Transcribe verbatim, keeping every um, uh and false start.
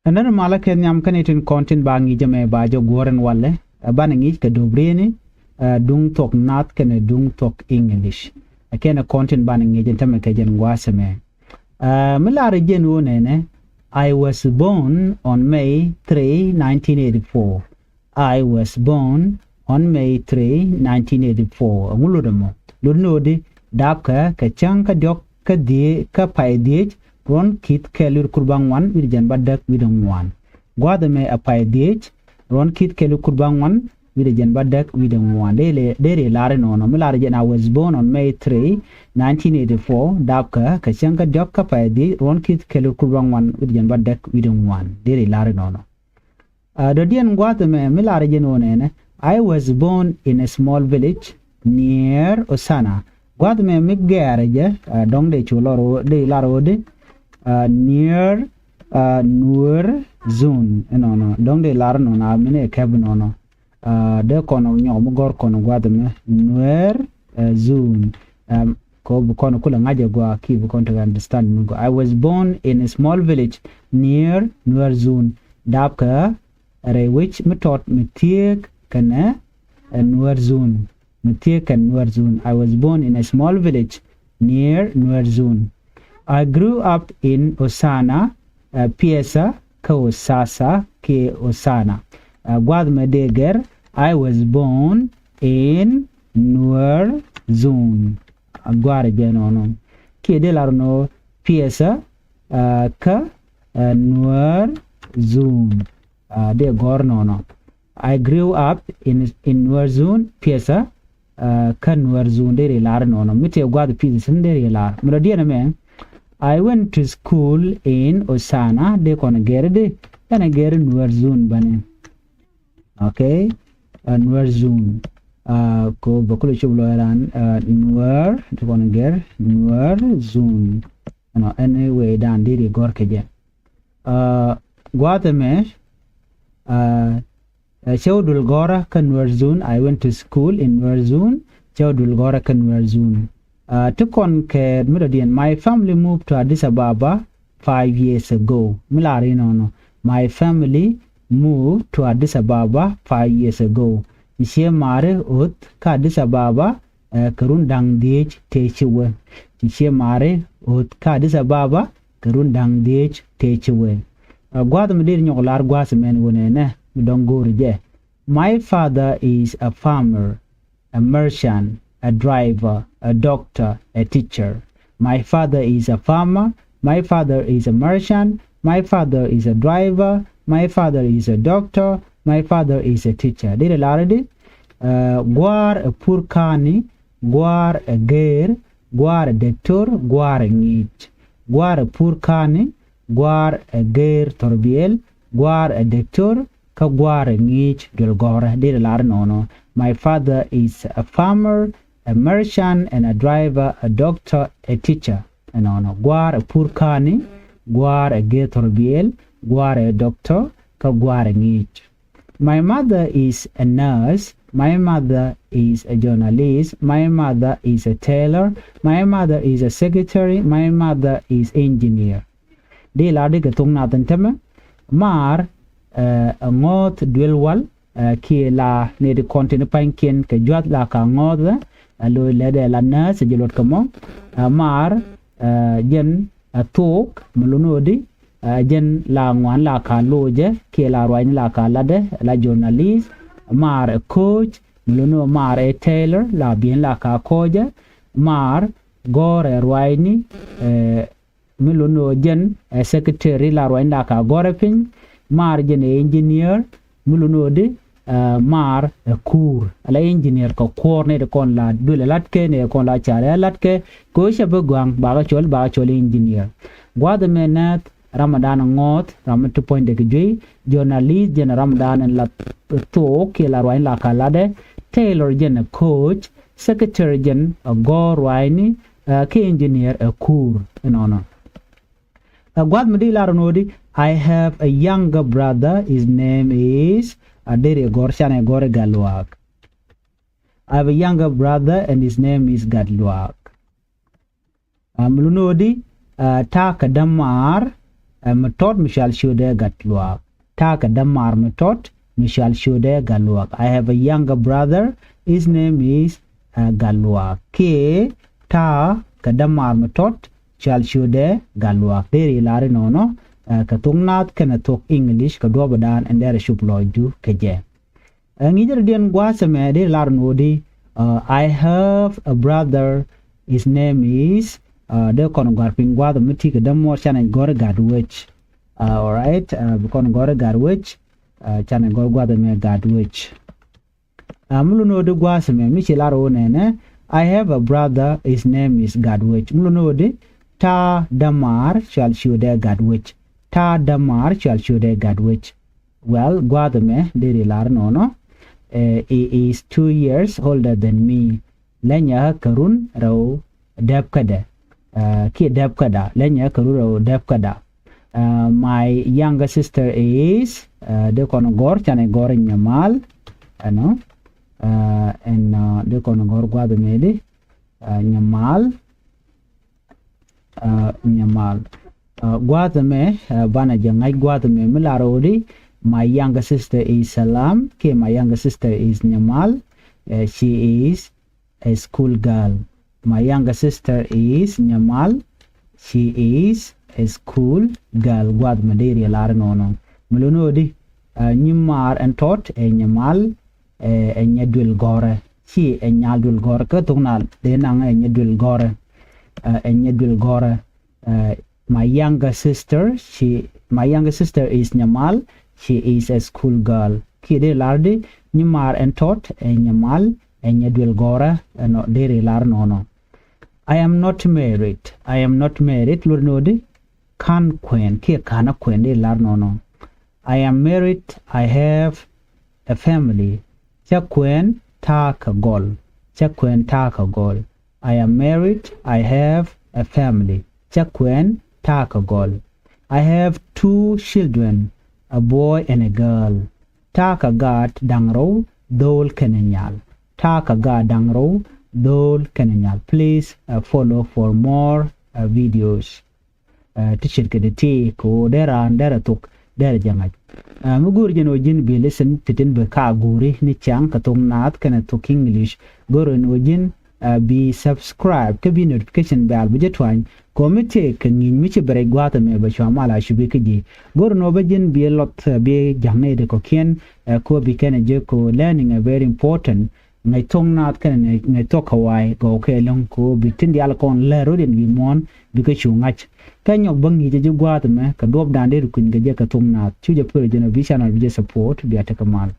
Ɛn nɛn malä kɛ nhiam kä ni tin kɔn tin ba ŋi̱i̱c ɛmɛ ba jɛ guɔ̱r ɛn walɛ. Ɛ banɛ ŋi̱i̱c kɛ do̱brieni, ɛ duŋ thuɔ̱k nath kɛnɛ duŋ thuɔ̱k English. Ɛ kɛnɛ kɔn tin banɛ ŋi̱i̱c ɛn tämɛ kɛ jɛn gua̱a̱th ɛmɛ. Ɛ mi lar jɛn ɣöö nɛnɛ, I was born on May three, nineteen eighty-four. I was born on May three, nineteen eighty-four. Ɛŋu lot ɛmɔ? Lot ni ɣöö di dapkɛ kɛ cäŋ kä diɔ̱k kä dhie kä pay dhiec ruɔ̱n ki̱th kɛl wi̱r kur bäŋuan wi̱r jɛn bädäk wi̱r ŋuan. Gua̱a̱th ɛmɛ ɛ pay dhiec ruɔ̱n ki̱th kɛl wi̱r kur bäŋuan wi̱r jɛn bädäk wi̱r ŋuan. Dee ri lar inɔnɔ mi lar jɛn I was born on May three, nineteen eighty-four, dapkɛ kɛ cäŋ kä diɔ̱k kä pay dhiec ruɔ̱n ki̱th kɛl wi̱r kur bäŋuan wi̱r jɛn bädäk wi̱r ŋuan. Dee ri lar inɔnɔ. Ɛ dɔ̱diɛn gua̱a̱th ɛmɛ mi lar jɛn ɣöö nɛnɛ, I was born in a small village near Hosanna. Gua̱a̱th ɛmɛ mi gɛɛrɛ jɛ, ɛ dɔ̱ŋ dee cu lar ɣöö di, ɛ near, ɛ Nuer zone. Ɛnɔnɔ dɔ̱ŋ dee lar nɔnɔ a mi ni kɛp nɔnɔ. Ɛ dee kɔn nyɔk mi gɔ̱r kɔn gua̱a̱th ɛmɛ Nuer, ɛ zone. Ɛm kɛ ɣöö bi kɔn kulɛ ŋa̱c ɛ gɔaa kiɛ bi kɔn tekɛ understand mi gɔaa. I was born in a small village near Nuer zone. Dapkɛ rɛy wec mi tɔt mi thieek kɛnɛ ɛ Nuer zone. Mi thieek kɛnɛ Nuer zone. I was born in a small village near Nuer zone. I grew up in Hosanna, ɛ piɛthä kä Hosasa kiɛ Hosanna. Ɛ gua̱a̱th mɛ dee gɛr, I was born in Nuer zone. Ɛ gua̱a̱r jɛ nɔnɔ. Kiɛ dee lar nɔ piɛthä, ɛ kä, ɛ Nuer zone. Ɛ dee gɔ̱r nɔnɔ. I grew up in, in Nuer zone, piɛthä, ɛ kä Nuer zone. Dee ri lar nɔnɔ. Mi tëë gua̱a̱th pi̱th thi̱n dee ri lar. Mi dɔ̱diɛn ɛmɛ, I went to school in Hosanna. Dee kɔn gɛr di, ɛn gɛr Nuer zone bäni. Okay. Ɛ Nuer zone. Ɛ ko bä kulɛ cop lɔɛ ran, ɛ Nuer, ti kɔn gɛr Nuer zone. Ɛnɔ, anyway, dan diri gɔr kɛ jɛ. Ɛ gua̱a̱th ɛmɛ, ɛ, ɛ cɛ wä duel gɔrä kä Nuer zone. I went to school in Nuer zone. Cɛ wä duel gɔrä kä Nuer zone. Ɛ ti kɔn kɛ mi dɔ̱diɛn, my family moved to Addis Ababa five years ago. Mi lar inɔnɔ, my family moved to Addis Ababa five years ago. Ci ciɛ mari ɣöth kä Addis Ababa, ɛ kɛ run da̱ŋ dhieec tëë ci wee. Ci ciɛ mari ɣöth kä Addis Ababa kɛ run da̱ŋ dhieec tëë ci wee. Ɛ gua̱a̱th mi dee nyɔk lar gua̱a̱th mɛn wä nɛnɛ mi dɔ̱ŋ go̱o̱ri jɛ. My father is a farmer, a merchant, a driver, a doctor, a teacher. My father is a farmer. My father is a merchant. My father is a driver. My father is a doctor. My father is a teacher. Dee ri lar di, ɛ gua̱a̱r ɛ pur ka̱a̱ni, gua̱a̱r ɛ geer, gua̱a̱r ɛ dektor, gua̱a̱r ɛ ŋi̱i̱c. Gua̱a̱r ɛ pur ka̱a̱ni, gua̱a̱r ɛ geer thɔrbiɛl, gua̱a̱r ɛ dektor, kä gua̱a̱r ɛ ŋi̱i̱c duel gɔrä. Dee ri lar nɔnɔ. My father is a farmer, a merchant, and a driver, a doctor, a teacher. Ɛnɔnɔ gua̱a̱r ɛ pur ka̱a̱ni, gua̱a̱r ɛ geer thɔrbiɛl, gua̱a̱r ɛ doctor, kä gua̱a̱r ɛ ŋi̱i̱c. My mother is a nurse. My mother is a journalist. My mother is a tailor. My mother is a secretary. My mother is engineer. Di la di kɛ thok nath ɛn tämɛ. Maar, ɛ, ɛ ŋɔth duel wal, ɛ, kiɛ la ni di kɔn tin pa̱nykiɛn kɛ juath la ka ŋɔth, ɛ, lo lɛ dɛ la nurse jɛ luɔt kɛ mɔ. Ɛ, maar, ɛ, jɛn ɛ thok mi lun odi, ɛ, jɛn la ŋuan la ka locɛ kiɛ la ruacni la ka latdɛ, la journalist. Maar ɛ coach mi lun ɔ maar ɛ tailor la biɛn la ka kɔcɛ. Maar gɔr ɛ ruacni, ɛ, mi lun ɔ jɛn ɛ secretary la ruacni la ka gɔrɛ piny. Maar jɛn ɛ engineer mi lun ɔ di, ɛ, maar ɛ kuur. Ala engineer kɛ kuɔr ni di kɔn la duël ɛ latkɛ ni kɔn la car ɛ latkɛ. Kɛ ɣöö cɛ bi gua̱a̱ŋ bakɛ cɔl, bakɛ cɔl engineer. Gua̱a̱th ɛmɛ nɛth ram ɛ dan ŋɔth, ram mi ti puɔ̱nydɛ kɛ juey. Journalist jɛn ram ɛ dan la thok kiɛ la ruacni la ka latdɛ. Tailor jɛn ɛ coach. Secretary jɛn ɛ gɔr ruacni, ɛ, kiɛ engineer ɛ kuur. Ɛnɔnɔ. Ɛ gua̱th mi di lar nɔ di, I have a younger brother, his name is, a deri gɔr canɛ gɔr ɛ Gatluak. I have a younger brother and his name is Gatluak. Ɛ mi lun ɔ di, ɛ, ta̱a̱ kɛ dämaar, Ɛ mi tɔt mi cɔal Ciötdɛ Gatluak. Ta̱a̱ kɛ dämaar mi tɔt mi cɔal Ciötdɛ Gatluak. I have a younger brother, his name is, uh, Gatluak. Kiɛ ta̱a̱ kɛ dämaar mi tɔt cɔal Ciötdɛ Gatluak. Deri lar inɔnɔ, uh, kɛ thok naath kɛnɛ thok English kɛ duɔ̱ɔ̱pädan ɛn derɛ cop lɔcdu kɛ jɛ. Ɛ ŋi̱i̱cä rɔ̱diɛn gua̱a̱th ɛmɛ dee lar nuɔ̱ɔ̱di, uh, I have a brother, his name is, uh, dee kɔn gɔ̱a̱r piny gua̱a̱th ɛmɛ ti kɛ dämuɔɔr canɛ gɔ̱r i̱ Gatwec. Uh, all right, uh, bi kɔn gɔ̱r i̱ Gatwec, uh, canɛ gɔ̱r gua̱a̱th ɛmɛ Gatwec. Uh, mi lot nuɔ̱ɔ̱di gua̱a̱th ɛmɛ mi ci lar ɣöö nɛnɛ, I have a brother, his name is Gatwec. Mi lot nuɔ̱ɔ̱di, ta̱a̱ dämaar cɔal Ciötdɛ Gatwec. Ta̱a̱ dämaar cɔal Ciötdɛ Gatwec. Well, gua̱a̱th ɛmɛ deri lar nɔnɔ, eh, he is two years older than me. Lɛnyɛ kɛ run rɛw dɛp kädɛ, eh, kiɛ dɛp käda. Lɛnyɛ kɛ run rɛw dɛp käda. Uh, my younger sister is, uh, dee kɔn gɔ̱r, canɛ gɔ̱r Nyamal, ɛnɔ, uh, ɛn, uh, dee kɔn gɔ̱r gua̱a̱th ɛmɛ di, uh, Nyamal, uh, Nyamal. Uh, gua̱a̱th ɛmɛ, uh, banɛ jɛ ŋa̱c gua̱a̱th ɛmɛ mi lar ɣöödi, my younger sister is Salam, kiɛ my younger sister is Nyamal, uh, she is a school girl. My younger sister is Nyamal, she is a school girl. Gua̱a̱th ɛmɛ deri lar nɔnɔ. Mi lot nuɔ̱ɔ̱di, uh, nyimaar ɛn tɔt ɛ Nyamal, ɛ, ɛ nyɛ duël gɔ̱rä. Ci ɛ nyal duël gɔ̱rä. Kä thok naath dee naŋ ɛ nyɛ duël gɔ̱rä. Ɛ, ɛ nyɛ duël gɔ̱rä. Ɛ, my younger sister, she, my younger sister is Nyamal. She is a school girl. Kiɛ dee lar di nyimaar ɛn tɔt ɛ Nyamal, ɛ nyɛ duël gɔ̱rä. Ɛnɔ deri lar nɔnɔ. I am not married. I am not married. Lot nuɔ̱ɔ̱di, /ka̱n kuɛn, kiɛ /ka̱nä kuɛn, dee lar nɔnɔ. I am married. I have a family. Cä kuɛn, ta̱a̱ kɛ gɔl. Cä kuɛn, ta̱a̱ kɛ gɔl. I am married. I have a family. Cä kuɛn, ta̱a̱ kɛ gɔl. I have two children, a boy and a girl. Ta̱a̱ kɛ gaat da̱ŋ rɛw, dho̱o̱l kɛnɛ nyal. Ta̱a̱ kɛ gaat da̱ŋ rɛw, dho̱o̱l kɛnɛ nyal. Please, uh, follow for more, uh, videos. Uh, ti ce̱tkɛ ti̱ti̱ kɛ ɣöö dee raan derɛ thok derɛ jɛ ŋa̱c. Uh, mi go̱o̱ri jɛn ɣöö ji̱n bi listen ti tin bi kɛ go̱o̱ri ni ciaŋ kɛ thok naath kɛnɛ thok English. Go̱o̱ri ɛn ɣöö ji̱n, uh, bi subscribe kä bi notification bell bi jɛ tuany. Kɛ ɣöö mi tëë kɛ ŋi̱i̱c mi ci bɛ rɛc gua̱a̱th ɛmɛ bɛ cua mal a cupi kä ji̱. Go̱o̱ri ɛn ɣöö bä ji̱n bi luɔth, uh, bi ja̱ŋni ti kɔ̱kiɛn, uh, kɛ ɣöö bi kɛn ɛ jek kɛ ɣöö learning a very important. Ŋäc thok naath kɛnɛ ŋäc, ŋäc thok kɛ wa̱a̱ gɔw kɛ ɛlɔ̱ŋ kɛ ɣöö bi tin diaal kɔn lär rɔ̱diɛn wi̱i̱ muɔ̱ɔ̱n bikɛ cu ŋa̱c. Kä nyɔk bä ŋi̱i̱cä ji̱ gua̱a̱th ɛmɛ kɛ duɔ̱ɔ̱pdan deri kui̱ny kɛ jɛ kɛ thok naath. Cu jɛ pär jɛn ɔ bi channel bi jɛ support, bia tekɛ mal.